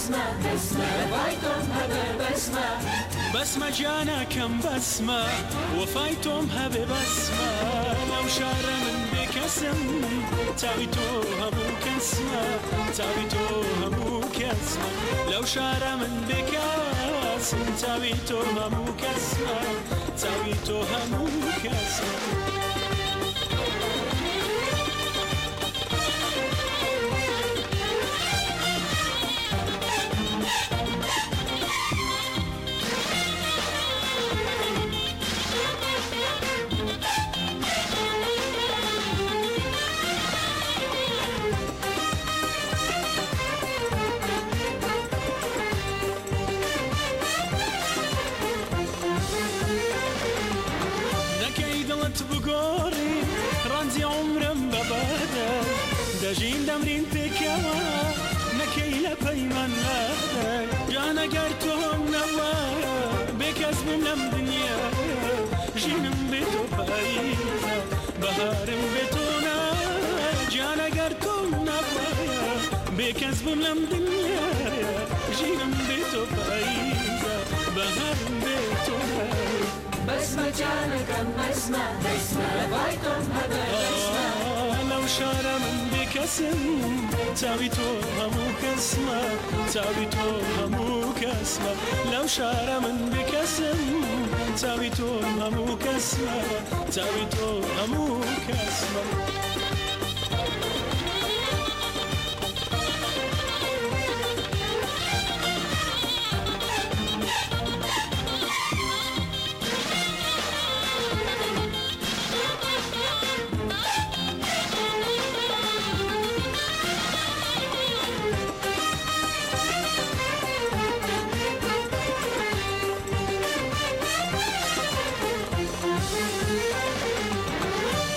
بەسمە وەفای تۆم هەبێ بەسمە. بەسمە گیانەکەم بەسمە وەفای تۆم هەبێ بەسمە لەو شارە من بێکەسم چاوی تۆ هەموو کەسمە چاوی تۆ هەموو کەسمە لەو شارە من بێکەسم چاوی تۆ هەموو کەسمە چاوی تۆ هەموو کەسمە. نەکەی دڵت بگۆڕی ڕەنجی عومرم بە بەدەر دەژین دەمرین پێکەوە نەکەی لە پەیمان لادەر جان ئەگەر تۆم نەوە بێکەس بووم لەم دنیا ژینم بێ تۆ پاییزە بەهارم بێ تۆ نا گیان ئەگەر تۆم نەوە بێکەس بووم لەم دنیا ژینم بێ تۆ پاییزە بەهارم بێ تۆ نا. بەسمە گیانەکەم بەسمە وەفای تۆم هەبێ بەسمە. لەو شارە من بێکەسم چاوی تۆ هەموو کەسمە چاوی تۆ هەموو کەسمە لەو شارە من بێکەسم چاوی تۆ هەموو کەسمە چاوی تۆ هەموو کەسمە.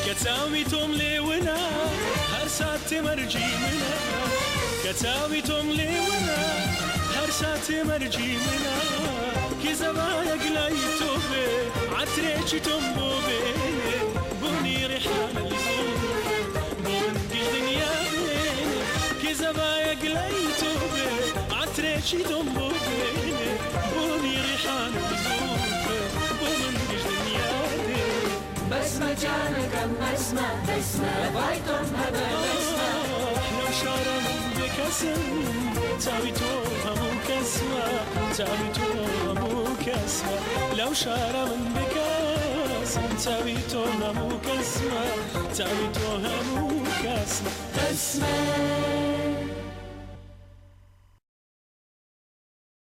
کە چاوی تۆم لێونا هەر ساتێ مەرگی منە کە چاوی تۆم لێونا هەر ساتێ مەرگی منە کی زەبایەک لای تۆ بێ عەترێکی تۆم بۆ بێنێ بۆنی ڕێحانە زوڵف بۆ من گشت دنیا بێنێ کی زەبایەک لای تۆ بێ عەترێکی تۆم بۆ بێنێ بۆنی ڕێحانە زوڵف بۆ من گشت دنیا بێنێ. بەسمە گیانەکەم بەسمە وەفای تۆم هەبێ بەسمە. لەو شارە من بێکەسم چاوی تۆ هەموو کەسمە چاوی تۆ هەموو کەسمە لەو شارە من بێکەسم چاوی تۆ هەموو کەسمە چاوی تۆ هەموو کەسمە. بەسمە.